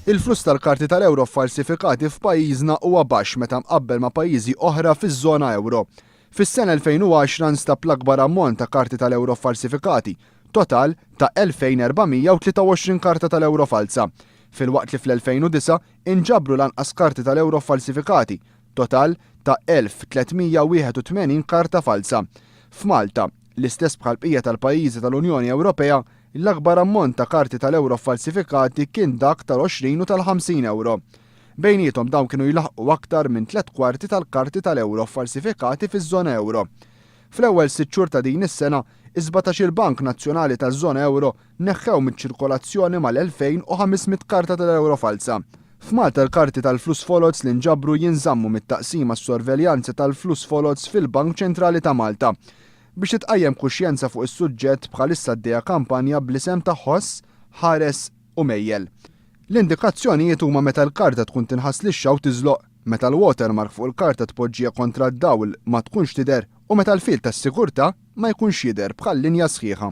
Il-fluss tal-karti tal-ewro ffalsifikati f'pajjiżna huwa baxx meta mqabbel ma' pajjiżi oħra fiż-żona ewro. Fis-sena 2010 nstab l-akbar ammont ta' karti tal-ewro ffalsifikati, total ta' 2,423 karta tal-ewro falza, filwaqt li fl-2009 inġabru l-anqas karti tal-ewro ffalsifikati, total ta' 1,381 karta falza. F'Malta, l-istess bħall-bqija tal-pajjiżi tal-Unjoni Ewropea, l-akbar ammont ta' karti tal-ewro ffalsifikati kien dak tal-20 u tal-50 ewro. Bejniethom dawn kienu jlaħħqu aktar minn 3/4 tal-karti tal-ewro ffalsifikati fiż-żona ewro. Fl-ewwel sitt xhur ta' din is-sena, is-17-il bank nazzjonali taż-żona ewro neħħew miċ-ċirkolazzjoni mal-2,500 karta tal-ewro falza. F'Malta l-karti tal-flus foloz li nġabru jinżammu mit-Taqsima għas-Sorveljanza tal-Flus Foloz fil-Bank Ċentrali ta' Malta. Biex titqajjem kuxjenza fuq is-suġġett bħalissa għaddejja kampanja bl-isem ta' Ħoss, Ħares u Mejjel. L-indikazzjonijiet huma meta l-karta tkun tinħass lixxa u tiżloq, meta l-watermark fuq il-karta tpoġġiha kontra d-dawl ma tkunx tidher u meta l-fil tas-sigurtà ma jkunx jidher bħal linja sħiħa.